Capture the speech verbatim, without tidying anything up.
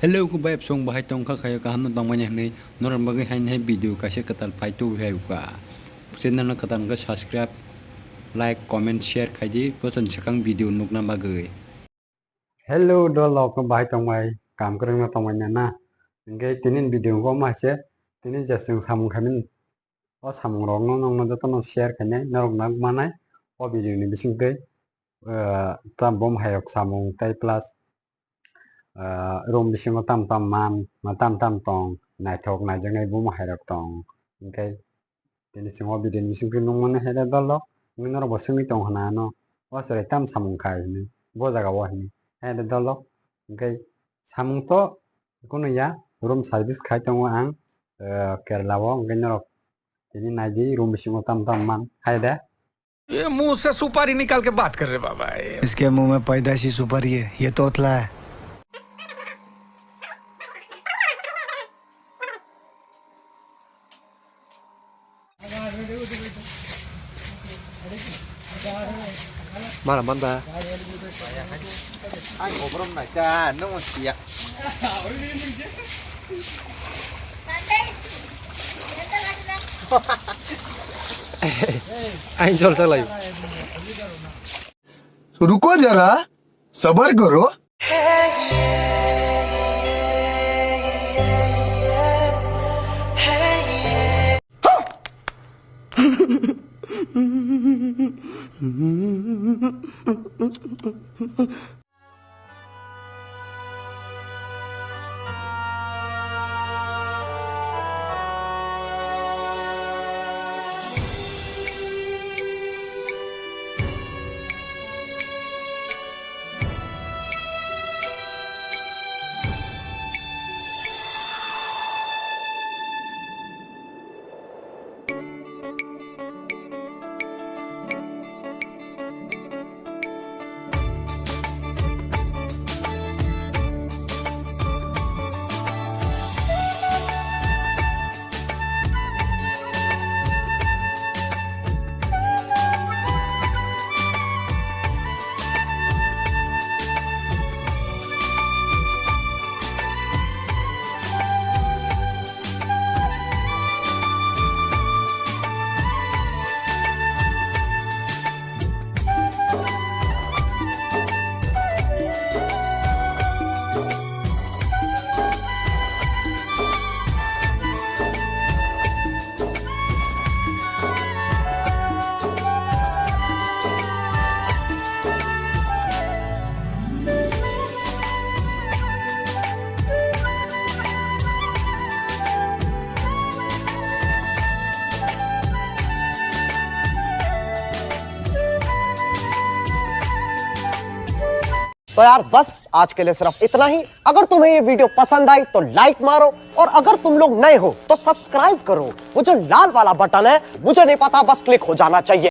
Hello, kubai absong bahai tongkha khayo kaham no tongmani hinwi norok bagwi haini hai video kaisa kwtal phai tubu hai uka. Channel no kwtal hwnkhe subscribe, like, comment, share khaidi bosoni swkang video nukna bagwi. Hello, dolok no bahai tongmai, kam kwrwng no tongmai na na. Hwnkhe tini video bo ma se, tini je chwng samung khaimani, o samung rok no nokno joto no share khainai, norok nak manai, o video ni bisingtwi, ah, tam bom hai rok samung tai plus ah, room bisingo tam tam man, ma tam tam tong, naithok naijaknai buma hai rok tong. Hwnkhe tini chwng o video ni bisingtwi nukmani hai da dolok, wngwi norok bo swngwi tong hwna ano, o chwrai tam samung khai hinwi, bo jaga o hinwi hai da dolok. Hwnkhe samung to kunu ya, room service khai tongo ang, ah, Kerala o, hwnkhe norok tini naidi room bisingo tam tam man hai da. ये मुंह से सुपारी निकाल के बात कर रहे बाबा, ये। इसके मुंह में पैदाशी सुपारी है, ये तोतला है। Mana manda? Ang obrom na ka, no siya. Ang jol salai. रुको जरा, सबर करो। तो यार बस आज के लिए सिर्फ इतना ही। अगर तुम्हें ये वीडियो पसंद आई तो लाइक मारो और अगर तुम लोग नए हो तो सब्सक्राइब करो। वो जो लाल वाला बटन है मुझे नहीं पता, बस क्लिक हो जाना चाहिए।